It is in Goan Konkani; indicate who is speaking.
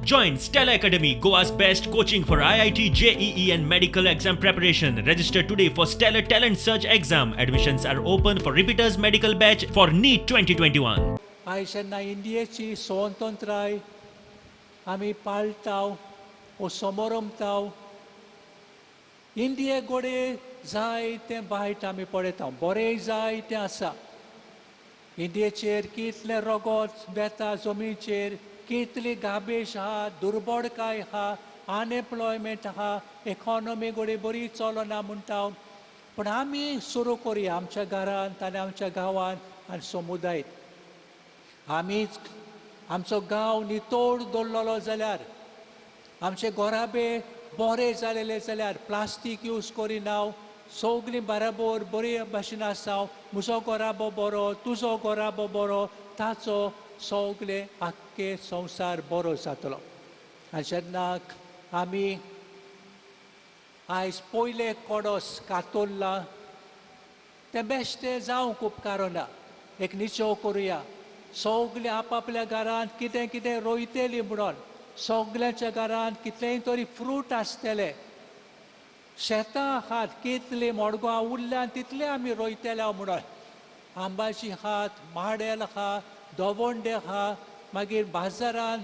Speaker 1: Join Stellar Academy, Goa's best coaching for IIT, JEE and medical exam preparation. Register today for Stellar Talent Search exam. Admissions are open for repeaters medical batch for NEET 2021.
Speaker 2: आयज जेन्ना इंडियेची स्वतंत्राय आमी पाळटाव ओ समोरमताव, इंडिये गोडे जाय तें वायट आमी पळयता, बरें जाय तें आसा. इंडियेचेर कितलें रगत वेता, जमनीचेर कितली गाबेश आहा, दुर्बळकाय आहा, अनएम्प्लॉयमेंट आहा, इकॉनॉमी घडये बरी चलना म्हणटा. पूण आमी सुरू करुया आमच्या घरांत आनी आमच्या गांवांत आनी समुदायत. आमीच आमचो गांव नितळ दवरलेलो जाल्यार, आमचे घराबे बरे जालेले जाल्यार, प्लास्टीक यूज करिना, सगळीं बराबर बरे भाशेन आसा, म्हजो घराबो बरो, तुजो घराबो बरो, ताचो सगळे आख्खे संवसार बरो जातलो. आनी जेन्ना आमी आयज पयले कोडोस कातोल्ला तें बेश्टें जावंक उपकारना. एक निचो करुया, सगळे आपापल्या घरांत कितें कितें रोयतली म्हणून. सगळ्यांच्या घरांत कितलेंय तरी फ्रूट आसतले, शेतां आहात कितलीं मडगांव उरल्यान तितलें आमी रोयतले म्हणून. आंबाची आहात, माडेल आहा, दवंडे आहा, मागीर बाजारांत